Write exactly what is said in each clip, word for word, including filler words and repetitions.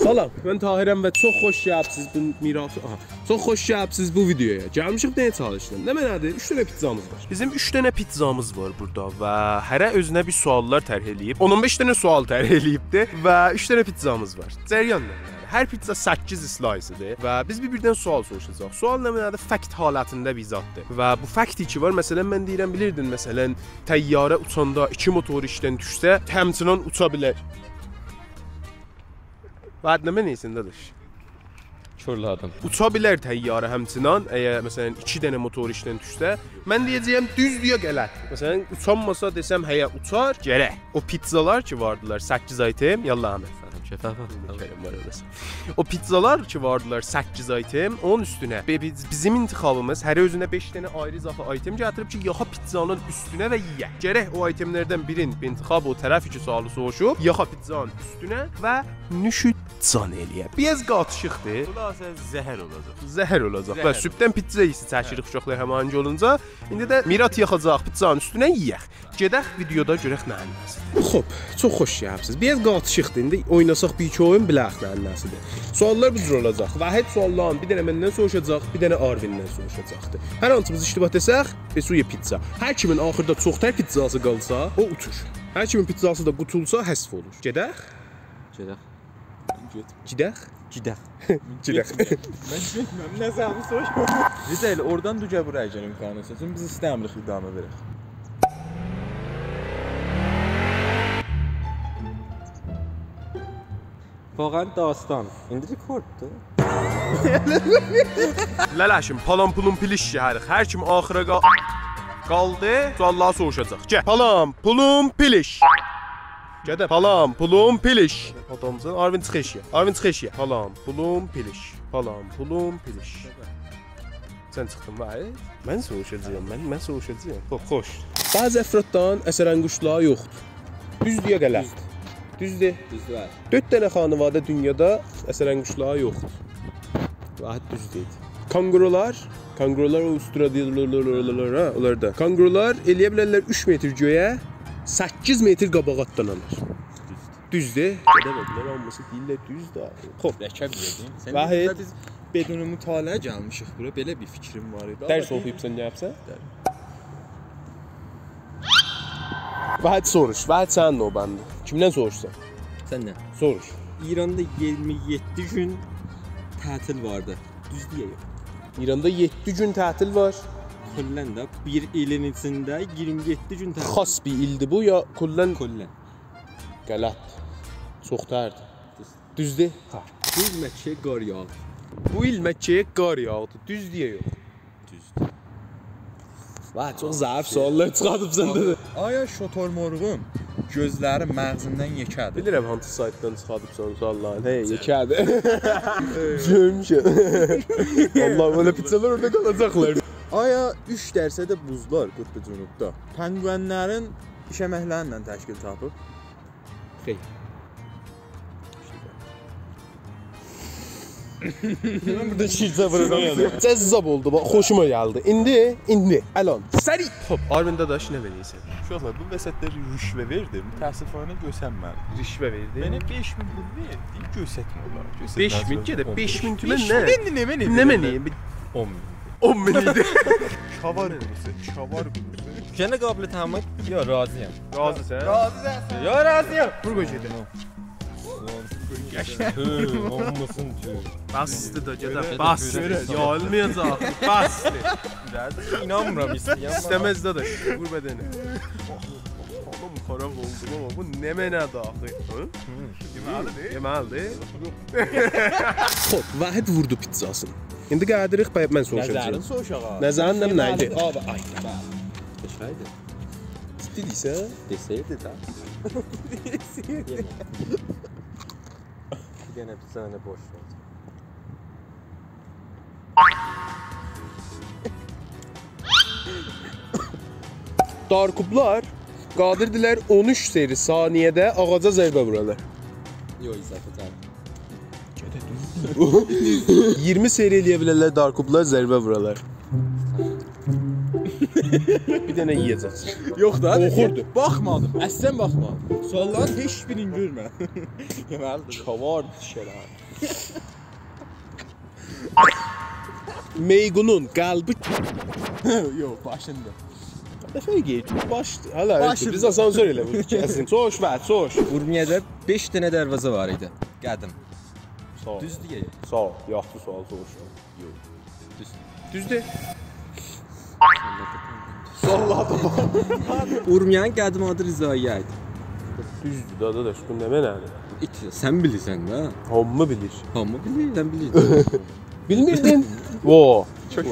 سلام، من طاهرم و چوخ خوش گلیبسیز بو میراث، آها، چوخ خوش گلیبسیز بو ویدیویا. گلمیشیک بیر دنه چالشینان. نمنه‌دیر؟ اوچ دنه پیتزامیز وار. بیزیم اوچ دنه پیتزامیز وار بورادا و هره اؤزونه بیر سؤاللار طرح ائله‌ییب. اون اون بئش دنه سؤال طرح ائله‌ییبدی و اوچ دنه پیتزامیز وار. جریان نمنه‌دیر؟ هر پیتزا سککیز اسلایسیدیر و بیز بیر-بیردن سؤال سوروشاجاغیق. سؤال نمنه‌دیر؟ فکت حالتینده بیر زاددیر. و بو فکت کی وار، مثلا، من دئییرم، بیلیردین، مثلا، طیاره اوچاندا ایکی موتور ایشدن دوشسه، همچنان اوچا بیلر. بعد نه من ایسین، داداش؟ کورلادیم. اوچا بیلر طیاره همچنان، اگر، مثلا، ایکی دنه موتور ایشدن دوشسه، من دئیه‌جه‌یم دوزدور یا غلط. مثلا، اوچانماسا دئسم، هه، اوچار، گرک او پیتزالار کی واردیلار، سککیز آیتم، یالله، احمد. سلام، کئفه باخ. کرم وار اولاسان. او پیتزالار کی واردیلار، سککیز آیتم، اونون اوستونه. بی-، بیز-، بیزیم انتخابیمیز، هره اؤزونه بئش دنه آیری اضافه آیتم گتیریب کی، یاخا پیتزانین اوستونه و یییه. گرک او آیتملردن بیرین انتخاب او طرف کی سؤالی سوروشوب، یاخا پیتزانین اوستونه و نوش جان ائله‌یه. بیر آز قاتیشیقدیر. خلاصه، زهر اولاجاق. زهر اولاجاق. زهر. و صبحدن پیتزا ایسی چکیریک اوشاقلار هماهنگ اولونجا. ایندی ده میراث یاخاجاق پیتزانین اوستونه، یییک. گئدک ویدیودا گؤرک نه‌یین نه‌سیدیر. خوب، چوخ خوش گلیبسیز. بیر آز قاتیشیقدیر. ایندی اویناساق بیر ایکی اویون، بیلک نه‌یین نه‌سیدیر. سؤاللار بو جور اولاجاق. وحید سؤاللارین بیر دنه مندن سوروشاجاق، بیر دنه آرویندن سوروشاجاقدیر. هر هانسیمیز اشتباه دئسک، به سوی پیتزا. هر کیمین آخیردا چوختر پیتزاسی قالسا، او اوتور. هر کیمین پیتزاسی دا قوتولسا، حذف اولور. گئدک؟ گئدک. گئت. گئدک؟ گئدک. گئدک. گئتمیرم. من گئتمیرم. نه زحمت سوروش. رضا، ائله اورادان دور گل بورایا گل امکانی اولسا. چونکی بیز ایسته‌میریک ادامه وئرک. واقعا داستان. ایندی رکورددور. لله‌شیم، پالام پولوم پیلیش شهری. هر کیم آخیرا قا-، قالدی، سؤاللاری سوروشاجاق. گل. پالام پولوم پیلیش. گده، پالام پولوم پیلیش. آدامسان. آروین، چیخ ائشییه. آروین، چیخ ائشییه. پالام پولوم پیلیش. پالام پولوم پیلیش. سن چیخدین، وای. من سوروشاجاغام، من، من سوروشاجاغام. خوب، خوش. بعضی افراددان اثرانگشتلری یوخدور. دوزدور یا غلط؟ دوز. دوزدور. دوزدور، بلی. دؤرد دنه خانواده دونیادا اثرانگشتلری یوخدور. راحت دوز دئییر. کانگورولار، کانگورولار او اوستوره دئییرلر، هه، اونلار دا. کانگورولار ائلیه بیلرلر اوچ متر گؤیه، سککیز متر قاباغا آتلانالار. دوزدور. دوزدور. گده بیلرلر، هامیسی دئییرلر دوزدور. خوب. رکب یئدین. سن وحید. بیز بدون مطالعه گلمیشیک بورا. بئله بیر فیکریم وار ایدی. درس اوخویوبسان، نه یاپسان؟ درس. وحید، سوروش. وحید، سنین نوبه‌ندیر. کیمدن سوروشسان؟ سندن. سوروش. ایراندا اییرمی یئددی گون تعطیل واردی. دوزدور یا یوخ؟ ایراندا یئددی گون تعطیل وار. کلاً ده بیر ایلین ایچینده اییرمی یئددی گون تعطیل. خاص بیر ایلدیر بو، یا کلاً؟ کلاً. غلط. چوختردیر. دوز. دوزدور؟ هه. بو ایل مکه‌یه قار یاغدی. بو ایل مکه‌یه قار یاغدی. دوزدور یا یوخ؟ دوزدور. وای، چوخ ضعیف سؤاللار چیخاردیبسان، دده. آیا شترمرغون گؤزلری مغزیندن یئکه‌دیر؟ بیلیرم هانسی سایتدان چیخاردیبسان سؤاللاری. هه، یئکه‌دیر. گؤرموشم. والله، بئله پیتزالار اورادا قالاجاقلار. آیا اوچ درصد بوزلار قطب جنوبدا پنگوئنلرین ایشه‌مکلریندن تشکیل تاپیب؟ خیر. من بورادا شیرجه وورورام. جذاب اولدو، باخ، خوشوما گلدی. ایندی، ایندی، الان، سریع. خوب، آروین داداش، نه وئریرسن؟ اوشاقلار، بو وسطده رشوه وئردیم. متأسفانه گؤرسنمه‌دی. رشوه وئردین؟ منه بئش مین پول وئر، دئییم، گؤرستمه اونلارا. گؤرستمه. بئش مین، گده، بئش مین تومن نه؟ بئش مین تومن نه، نه، نه، نه، نه، نه؟ اون مین. اون مین ایدی. چاوار قوروسو، چاوار قوروسو. یئنه قابل تحمل. یوخ، راضی‌یام. راضی‌سان؟ راضی‌سان؟ یوخ، راضی‌یام. وور قوی گئده. تو، اولماسین تو. بسدیر دا، گده، بسدیر. یاییلمایاجاق، بسدیر. بیر آز اینانمیرام، ایسته‌ییرم. ایسته‌مز، داداش، وور بدنه. اوغلوم، خراب اولدوم، آمما بو نمنه‌دیر آخی؟ هی؟ یئمه‌لی‌دیر؟ یئمه‌لی‌دیر. خوب، وحید ووردو پیتزاسینی. ایندی گلیریک، بای-، من سوروشاجاغام. نظرین سوروش، آغا. نظرین نه، نه ایدی؟ آبی، آی. بلی. قشنگ ایدی. جدی دئییرسن؟ دئسئیدی ده. یئمه. بیر دنه پیتزانی بوش وئر. دارکوبلار قادردیرلر اون اوچ سری ثانیه‌ده آغاجا ضربه وورالار. یوخ، اضافه تر. اییرمی سری ائلیه بیلرلر دارکوبلار ضربه وورالار. بیر دنه یئیه‌جک. یوخ دا، اوخوردو. باخمادیم، اصلاً باخمادیم. سؤاللارین هئچ بیرینی گؤرمه. یئمه‌لیدیر. چاوار شئیلر. میگونون قلبی. یوخ، باشیندا. دفعه گئت، باش، هله، باشیندا. بیز آسانسور ائله بو، کسین. سوروش، وار، سوروش. اورمیه‌ده بئش دنه دروازه وار ایدی، قدیم. ساغ اول. دوزدور، یئ. ساغ اول، یاخشی سؤال سوروشدون. یوخ. دوز. دوزدور. ساللادیم. اورمیه‌نین قدیم آدی رضائیه ایدی. دوزدور دا، داداش، بو نمنه‌دیر؟ ایت، سن بیلیرسن ده. هامی بیلیر. هامی بیلیر، سن بیلیرسن. بیلمیردین؟ وو.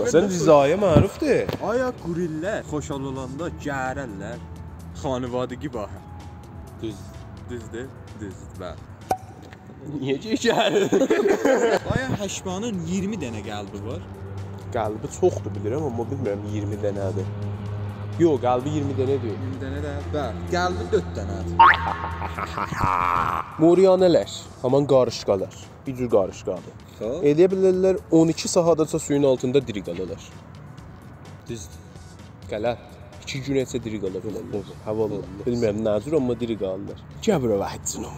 سن رضائیه معروفدور. آیا گوریللر خوشحال اولاندا گئررلر؟ خانوادگی باهم. دوز. دوزدور؟ دوزدور، بلی. نییه گئچر؟ آیا هشبانین اییرمی دنه قلبی وار؟ قلبی چوخدور بیلیرم، آمما بیلمیرم اییرمی دنه‌دیر. یوخ، قلبی اییرمی دنه دئییل. اییرمی دنه ده، بلی. قلبی دؤرد دنه‌دیر. موریانه‌لر، هامان قاریشقالار. بیر جور قاریشقادیر. خوب. ائلیه بیلرلر اون ایکی ساعاتاجا سویون آلتیندا دیری قالالار. دوزدور. غلط. ایکی گون هئچ دیری قالا بیلرلر. یوخ، یوخ. هه، والله. یوخ، یوخ. بیلمیرم نه جور، آمما دیری قالالار. گل بورا، وحید جانیم.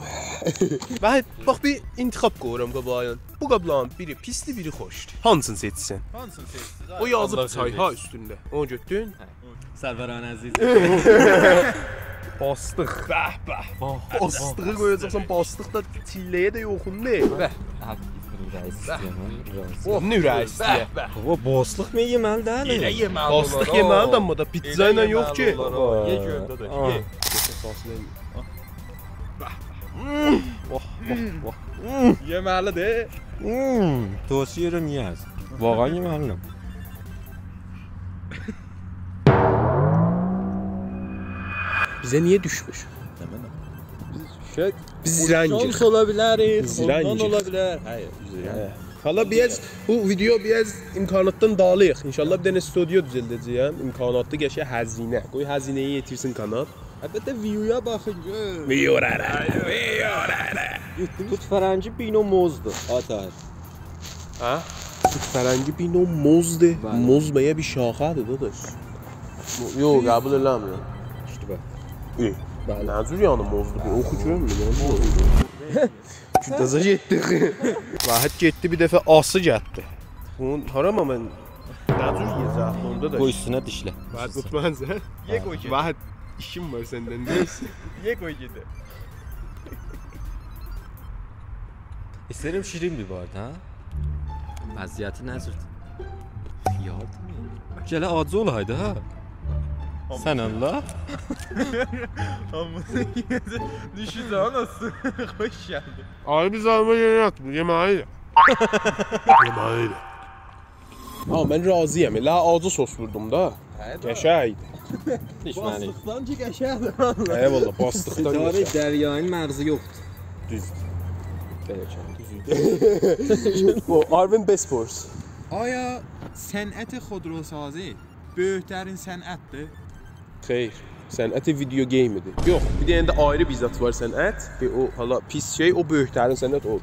وحید، باخ، بیر انتخاب قویورام قاباغینا. بو قابلارین بیری پیسدیر، بیری خوشدور. هانسینی سئچیرسن؟ هانسینی سئچیرسن؟ او یازیب الله چای، ها، خئیر ائتسین. اوستونده. اونو گؤتدون؟ هه. سروران عزیز. باستیق. به، به. باستیغی قویاجاقسان، باستیق دا چیلله‌یه ده یوخوندور. به. هه، اورک ایسته‌ییرم، ها، اورک. اوه، نه اورک ایسته‌ییر؟ به، به. بابا، باستیق می یئمه‌لی دئییل؟ ائله یئمه‌لی اولار، اوه. باستیق یئمه‌لی اولماز دا، پیتزا ایله یوخ کی. ائله یئمه‌لی اولار، اوه. یئ گؤر، داداش، آه. یئ. اوه، اوه، اوه. یئمه‌لیدیر. هوم، توصیه ائدیرم، یئیه‌سن. واقعاً یئمه‌لیدیر. بیزه نییه دوشمور؟ نمنه؟ بیز شئی، بیز اوشانس زیرنگیک. اولا بیلریک، بیز اوندان زیرنگیک. اولا بیلر. هه، بیز زیرنگیک. هه. حالا بیر آز، بو ویدیو بیر آز امکاناتدان داغیلیق. ان‌شاءالله بیر دنه استودیو دوزلده‌جه‌یم. امکاناتلی، قشنگ، هزینه. قوی هزینه‌یه یئتیرسین کانال. البته، ویویا باخین، گؤر. ویورره، ویورره. توت فرنگی بینو موزدور، آ طاهر. هه؟ توت فرنگی بینو موزدور. بلی. موز مگه بیر شاخه‌دیر، داداش؟ مو-، یوخ، قبول ائله‌میرم. ایشته باخ. ای. بلی. نه جور یعنی موزدور بو؟ اوخو گؤرمور، یعنی موزدور. تازا گئتدیک. وحید گئتدی، بیر دفعه آسی گتدی. بونو هارا من نه جور یئیه‌جک اوندا دا؟ قوی اوستونه دیشله. وحید، مطمئن‌سن؟ یئ، قوی گئده. وحید، ایشیم وار سندن، دئییل؟ یئ، قوی گئده. ایسته‌ییرم شیرین بیر بار دا. وضعیتی نه جوردور؟ خیاردیر. گله آجی اولایدی، ها؟ آمما سن الله. آمما دوشوجه‌یین آستی. خوش گلدین. آی، بیز آلما یئره یاتمیر، یئمه‌لی‌ییک. یئمه‌لی‌ییک. ها، من راضی‌یام. ائله آجی سس ووردوم دا. هه، دا. قشنگ ایدی. دوشمه‌لی‌ییک. باستیقدان کی قشنگ‌دیر، والله. هه، والله، باستیقدان قشنگ. ستاره دریایین مغزی یوخدور. دوزدور. بئله کی. دوزدور. او، آروین، بس پرس. آیا صنعت خودروسازی بؤیوک‌ترین صنعت‌دیر؟ خئیر، صنعت ویدیو گیم‌دیر. یوخ، بیر دنه ده آیری بیر زاد وار صنعت. بیر او، حالا پیس شئی، او بؤیوک‌ترین صنعت اودور.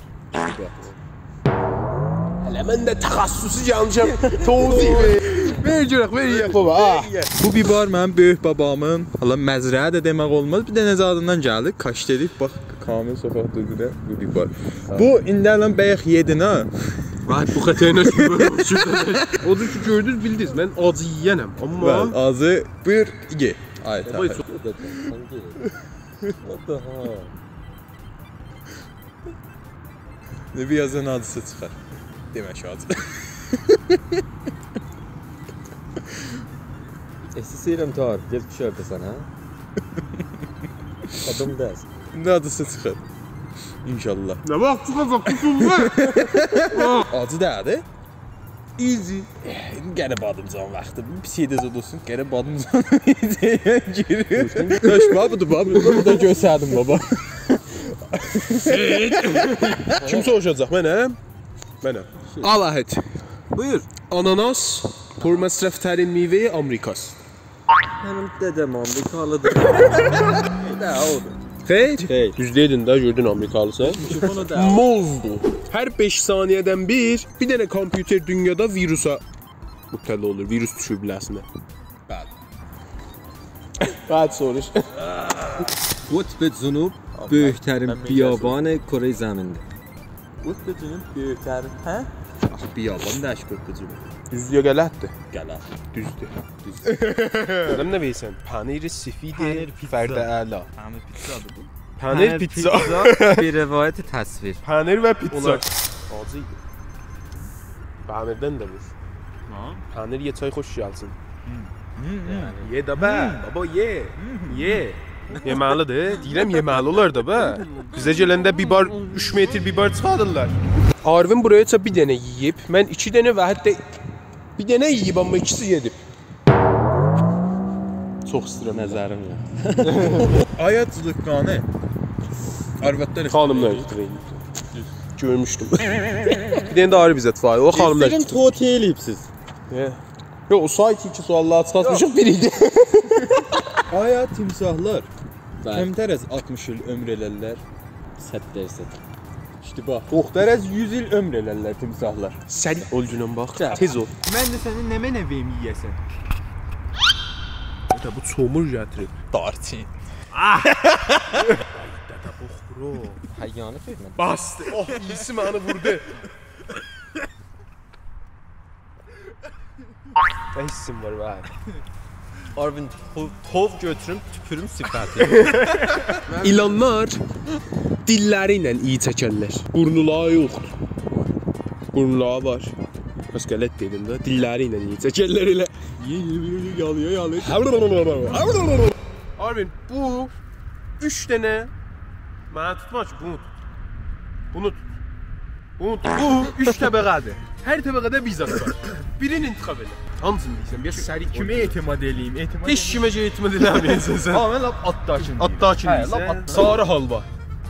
هله من ده تخصصی گلمیشم، توضیح وئر. وئر گؤرک، وئر یئیک بابا، ها. بو بیر بار منیم بؤیوک بابامین، حالا مزرعه ده دئمک اولماز، بیر دنه زادیندان گلدی، کاشت ائدیب، باخ، کامل سوخاق دورغودا بو بیر بار. بو ایندی الان بایاق یئدین، ها؟ وای، بو خطرناک بیر بار اولموش. اودور کی، گؤردونوز، بیلدینیز، من آجی یئیه‌نم، آمما بلی، آجی، بویور، یئ. آی، بابا، طاهر. چوخ. What the hell? نه، بیر آزدان آجیسی چیخار. دئمه کی، آجی. ایسته‌ییرم، طاهر، گئت بیر شئی اؤپه‌سن، هه؟ آدام دئییل. ایندی آجیسی چیخار. ان‌شاءالله. نه واخت چیخاجاق، قوتولدو؟ آجی دئییل. Easy. ایندی قره بادیمجان واختی. بیر شئی ده زاد اولسون، قره بادیمجان گیریر. خوش، بابا، بودور، بابا. بونو دا گؤستردیم، بابا. کیم سوروشاجاق؟ منم؟ منم. آل، آهید. بویور. آناناس پرمصرف‌ترین میوهٔ آمریکاست. منیم دده‌م آمریکالی‌دیر. نه، اودور. خئیر؟ خئیر. دوز دئدین ده، گؤردون آمریکالی‌سان. چونکی بونو دا موزدور. هر بئش ثانیه‌دن بیر، بیر دنه کامپیوتر دونیادا ویروسا مبتلا اولور، ویروس دوشور بیله‌سینه. بلی. بعد سوروش. قطب جنوب آبی، بؤیوک‌ترین من بیابان کره زمین‌دیر. قطب جنوب بؤیوک‌ترین، هه؟ آخی بیابان دئییل قطب جنوب. دوزدور یا غلط‌دیر؟ غلط. دوزدور. دوز. آدام نه وئریرسن؟ پنیر سفید، پنیر پیتزا. فرد اعلا. پنیر پیتزادیر بو. پنیر پیتزا. پیتزا به روایت تصویر. پنیر و پیتزا. اولار. آجی ایدی. پنیردن ده وور. ها؟ پنیر یئ، چای خوش گلسین. هوم. هوم، هوم. یئ ده به، هوم. بابا، یئ. هوم. یئ. یئمه‌لی‌دیر. دئییرم، یئمه‌لی اولار دا به. بیزه گلنده بیر بار، اوچ متر بیر بار چیخاریرلار. آروین بورایا بیر دنه یئییب، من ایکی دنه و حتی بیر دنه یئییب، آمما ایکیسی گئدیب. چوخ ایسته‌ییرم. نظریم یوخ. آیا جیلیققانی آروادلار خانیملار اوستونده ائله‌ییرلر؟ گؤرموشدوم. بیر دنه ده آیری بیر زاد وار. او خانیملار ایسته‌ییرم اوستونده. توطئه ائله‌ییبسیز. هه. یوخ، او سایت کی سؤاللاری چیخارتمیشیق، بیر ایدی. آیا تیمساحلار بلی. کمتر از آلتمیش ایل عؤمور ائلرلر؟ صد درصد. اشتباه. چوخ‌تر از یوز ایل عؤمور ائلرلر تیمساحلار. سریع اول گونن باخ. گل. تئز اول. من ده سنه نمنه وئریم یئیه‌سن؟ دده، بو چومور گتیریب. دارچین. آه! آی، دده، بوخرو. هییانی وئرمه‌دی. باسدی. اوه، اییسی منی ووردو. نه حیسین وار، وای؟ آروین، تو-، توو گؤتوروم، توپوروم صیفتی. ایلانلار دیللری ایله ایی چکرلر. بورنولاری یوخدور. بورنولاری وار. بس غلط دئدیم ده. دیللری ایله ایی چکرلر ائله. یالایا، یالایا. آروین، بو اوچ دنه منه توتما کی، بونو توت. بونو توت. بونو توت. بو اوچ طبقه‌دیر. هر طبقه‌ده بیر زاد وار. بیرینی انتخاب ائله. هانسینی دئییرسن؟ بیر سریع. کیمه اعتماد ائله‌ییم؟ اعتماد هئچ کیمه اعتماد ائله‌میرسن سن. آمما من لاپ آلتداکینی دئییرم. آلتداکینی هه، دئییرسن؟ لاپ آلتداکینی. ساری حالوا.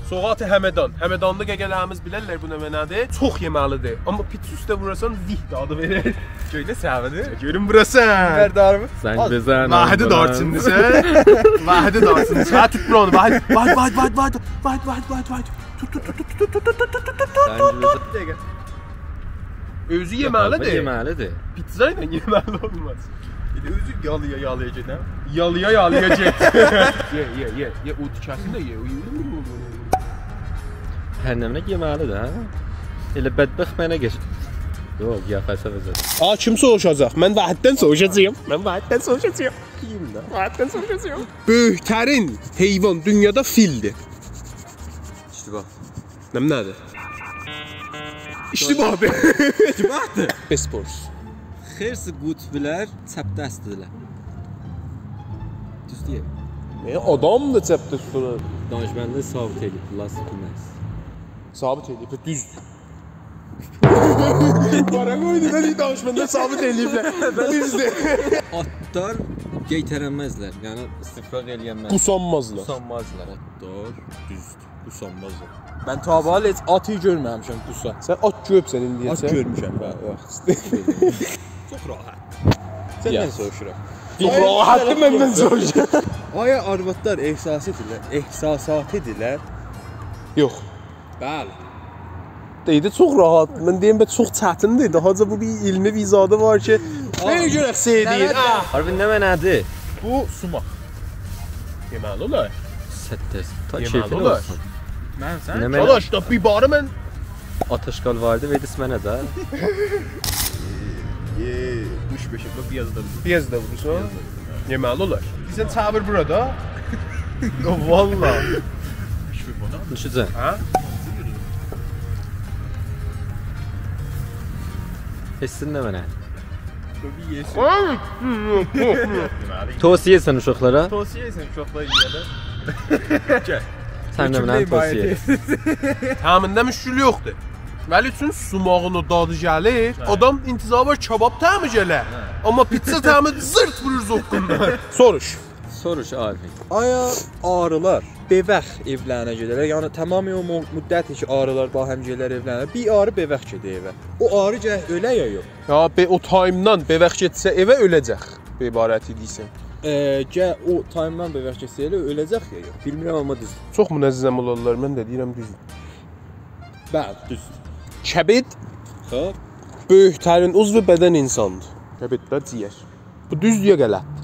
سوغاتی همدان. همدانلی ققه‌لریمیز بیلرلر بو نمنه‌دیر. چوخ یئمه‌لی‌دیر. آمما پیتزا اوسته ووراسان، زیهد آدی وئرر. گؤیده سهویدی. گؤروم بوراسان. خبرداریم. زنگ بزن، واحدی آمبولانس. دارچین‌دی سن. واحدی دارچین‌دی سن. هه، توت بورانی. واحد، واحد، واحد. توت، توت، توت، توت، توت، توت، توت، توت، توت، توت، توت. زنگ بزن. بیر دقیقه. اؤزو یئمه‌لی‌دیر. یئمه‌لی‌دیر. پیتزا ایله یئمه‌لی اولماز. بیر ده اؤزو یالایا، یالایا گئده. یالایا، یالایا گئت. یئ، یئ، یئ، یئ، او تیکه‌سینی ده یئ. هر نمنه یئمه‌لی‌دیر، هه؟ ائله بدبخت منه گئچ. یوخ، قیافه‌سه بزر. آ، کیم سوروشاجاق؟ من واحددن سوروشاجاغام. من واحددن سوروشاجاغام. کیم ده؟ واحددن سوروشاجاغام. بؤیوک‌ترین حیوان دونیادا فیل‌دیر. اشتباه. نمنه‌دیر؟ اشتباه‌دیر. اشتباه‌دیر. بسپورس. خرس قطبی‌لر چپ دست‌دیرلر. دوز دئییر. ائ، آدام دا چپ دست‌دیر. دانشمندلر ثابت ائله‌ییب، لاس بیلمز. ثابت ائله‌ییب، دوزدور. پارا قویدو، من دانشمندلر ثابت ائله‌ییبلر. دوزدور. آتلار قئیترنمزلر، یعنی استفراغ ائله‌ینمز. قوسانمازلار. قوسانمازلار، آتلار، دوزدور. قوسانمازلار. من تا بو حال هئچ آتی گؤرمه‌میشم قوسا. سن آت گؤروبسن ایندییه‌جن؟ آت گؤرموشم، هه، یوخ. چوخ راحت. سندن یا. سوروشورام. چوخ راحتدیر، مندن سوروشور. آیا آروادلار احساسی‌دیرلر؟ احساساتی‌دیرلر؟ یوخ. بلی. دئییردی، چوخ راحت. من دئییم، به چوخ چتیندیر. داهاجا بو بیر علمی بیر زادی وار کی، آ، بیر گؤرک سئیدیر. نمنه‌دیر؟ آ. آروین، نمنه‌دیر؟ بو سوماق. یئمه‌لی اولار. صد درصد. تا یئمه‌لی کئیفین اولار. اولسون. من سن؟ نمنه؟ داداش، دا بیر باری من آت‌آشغال واردی، وئردیز منه ده. یئ، دوش بئشه، بیر آز دا وور. بیر آز دا وورورسان؟ بیر آز دا وور. یئمه‌لی اولار. دئییرسن، چاغیر بورادا. والله. دوشه‌جک. هه؟ حسین نمنه؟ بیر یئسین. توصیه ائدیرسن اوشاقلارا؟ توصیه ائدیرسن اوشاقلارا یئیه‌لر. گل. سن ده منه توصیه ائت. طعمینده مشکل یوخدور. ولی چون سوماغین او دادی گلیر، هه. آدام انتظاری وار کباب طعمی گله. هه. آمما پیتزا طعمی زیرت وورور زوققوندان. سوروش. سوروش، آروین. آیا آریلار بئوک ائولرینه گئدرلر؟ یعنی، تمام او مو-، مدتی کی، آریلار باهم گلر ائولرینه، بیر آری بئوک گئدر ائوه. او آری گرک اؤله یا یوخ؟ یا، به-، او تایمدان بئوک گئتسه ائوه، اؤله‌جک. به عبارتی دئییرسن. ائ، گرک او تایمدان بئوک گئتسه ائله، اؤله‌جک یا یوخ؟ بیلمیرم، آمما دوزدور. چوخ منظم اولارلار، من ده دئییرم دوزدور. بلی، دوزدور. کبد، خب، بؤیوک‌ترین عضو بدن اینساندیر. کبد ده جیگر. بو دوزدور یا غلط‌دیر؟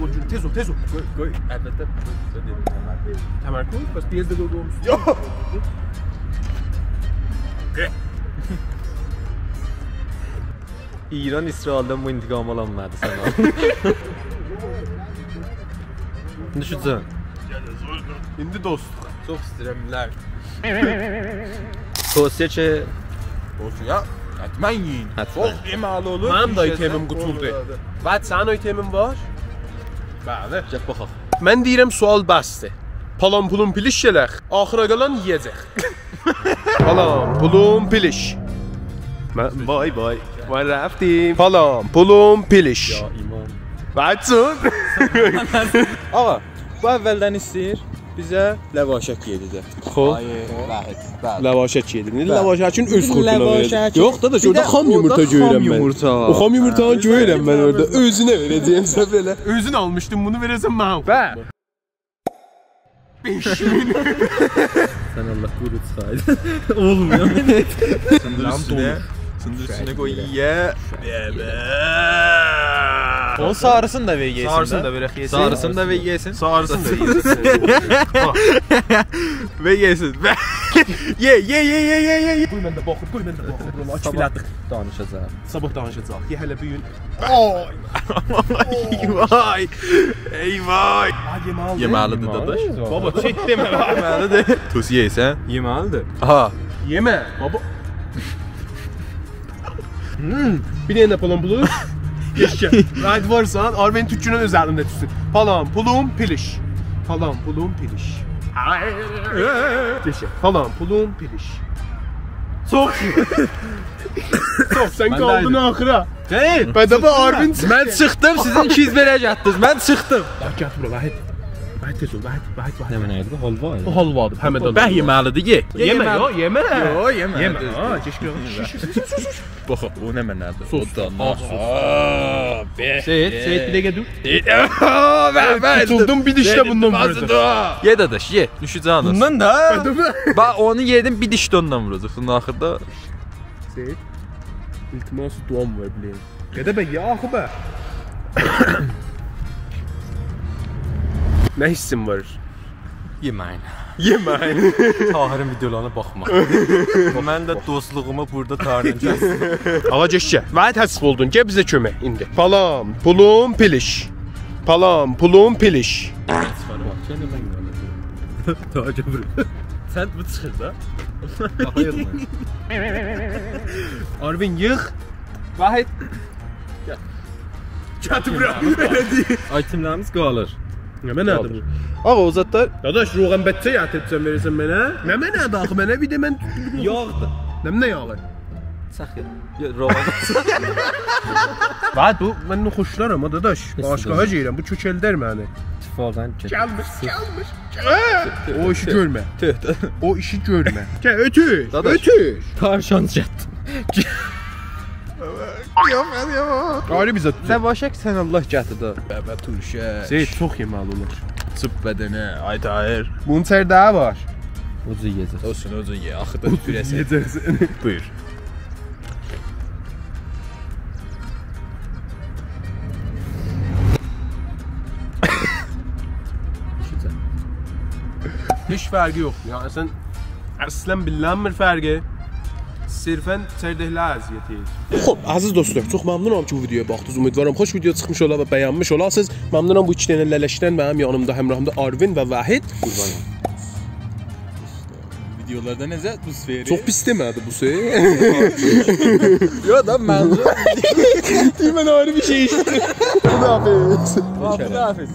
گل، گل، تئز اول، تئز اول. قوی، قوی، البته، قوی، قوی، دئدیم، تمرکز. تمرکز، بس بیر یئرده قوی، قوی. یوخ. ایران اسرائیلدن بو انتقامی آلانمادی سن آل. ایندی شو جان. ایندی دوستلوق. چوخ ایسته‌ییرم، بیلر. توصیه کی، توصیه، حتماً یئیین. حتماً. چوخ یئمه‌لی اولور. منیم ده آیتمیم قوتولدو. بعد سنین آیتمین وار؟ بلی. گل باخاق. من دئییرم، سؤال بسدیر. پالام پولوم پیلیش گلک، آخیرا قالان یئیه‌جک. پالام پولوم پیلیش. من، بای بای. من رفتیم. پالام پولوم پیلیش. یا امام. بچون. آقا، بو اولدن ایسته‌ییر. بیزه لواشک یئدیردی. خوب. آی، وحید، بلی. لواشک یئدیردی. بلی. لواشکین اؤز خورتونا وئره‌جک. لواشک. یوخ، داداش، بیر اورادا ده خام اورادا یومورتا خام گؤرورم من. یومورتا. او خام یومورتانی گؤرورم من اورادا. اؤزونه وئره‌جه‌یم سن بئله. اؤزون آلمیشدین، بونو وئره‌سن منه. به. بئش مین. سن الله قورو چیخاردین. اولمویور. سیندیر اوستونه. سیندیر اوستونه قوی یئیه. اونون ساریسینی دا وئر یئسین. ساریسینی دا وئرک یئسین. ساریسینی دا وئر یئسین. ساریسینی دا وئر یئسین. وئر یئسین. یئ، یئ، یئ. قوی من ده باخیم، قوی من ده باخیم. بورا صاباح دانیشاجاغام. صاباح دانیشاجاق. یئ هله بو گون. آی. ای وای. ای وای. ها، یئمه‌لیدیر. یئمه‌لیدیر، داداش. بابا، چک دئمه. یئمه‌لیدیر. توز یئیسن؟ یئمه‌لیدیر. آها. یئمه، بابا. هوم. بیر دنه پالام پولوم. گئچ گل. راحت وارسان، آروین توتونون اؤز الینده توتسون. پالام پولوم پیلیش. پالام پولوم پیلیش. گئچ گل. پالام پولوم پیلیش. چوخ. چوخ، سن قالدین آخیرا. خیر. بدبه آروین چیخدی. من چیخدیم، سیزین ایکیز بئله گتدینیز. من چیخدیم. باخ، گل بورا، وحید. وحید، تئز اول، وحید، وحید، وحید. نمنه ایدی؟ حالوا ایدی. بو حالوادیر، همه ده. به، یئمه‌لیدیر، یئ. یئمه، یئمه. یوخ، یئمه. یوخ، یئمه. یئمه. دوز. ها، گئچ، گئچ. باخ، او نمنه‌دیر؟ سس، او دا ها، سس. آ، به، سید، به. سید، بیر دقیقه دور. آ، به، به. توتولدوم، بیر دیش ده بوندان ووردوم. یئ، داداش، یئ. دوشه‌جکسن. بوندان دا؟ باخ، اونو یئدیم، بیر دیش ده اوندان ووراجاقسان آخیردا. سید، التماس دعام وار، بیله‌یین. گده به، یئ آخی به. نه حسین وار؟ یئمه‌یین. یئمه‌یین. طاهرین ویدئولارینا باخما. من ده دوستلوغومو بورادا طاهرله کسدیم. آلا، گئچ گل. وحید، حذف اولدون. گل بیزه کؤمک ایندی. پالام پولوم پیلیش. پالام پولوم پیلیش. طاهر، گل بورا. سن بو چیخیر دا. آروین، ییغ. وحید. گل. گتیر بورا. بئله دئییل. آیتم‌لریمیز قالیر. نمنه‌دیر بو؟ آغا، او زادلار. داداش، روغن بچه گتیریب سن وئریرسن منه. نمنه‌دیر آخی منه؟ بیر ده من... یاغدیر. نمنه یاغی؟ چاخ یاغی. یوخ، روغن. وحید، بو، من بونو خوشلارام ها، داداش. باشقاها گئییرم، بو کؤکلدر منی. اتفاقاً گل. گلمیر، گلمیر. او ایشی گؤرمه. تؤ، تؤ. او ایشی گؤرمه. گل، اؤتور، داداش. اؤتور. تاوشان چت. یوخ، یوخ. آیری بیزه توتون. لواشک سن الله گتیردی. بابا، تورشک. سید، چوخ یئمه‌لی اولور. چیپ بدنه، آی طاهر. بونون چرده‌یی وار. اوجو یئیه‌جک. اولسون، اوجو یئ. آخیردا اوجو گؤره‌سن. یئیه‌جکسن. بویور. هئچ فرقی یوخ. یعنی سن اصلاً بیلینمیر فرقی. صرفاً چردکلر اذیت ائدیر. خوب، عزیز دوستلار، چوخ ممنونام کی بو ویدئویا باخدینیز. امیدوارام خوش ویدئو چیخمیش اولا و بَیَنمیش اولاسینیز. ممنونام بو ایکی دنه لَلَشدن، منیم یانیمدا همراهیمدا آروین و وحید. قوربانام. ویدئولاردا نئجه دوز وئریر؟ چوخ پیس دئمه‌دی بو شئی. یوخ دا، منظور... دئییر، من آیری بیر شئی ایشله‌دیم. خداحافظ. خداحافظ.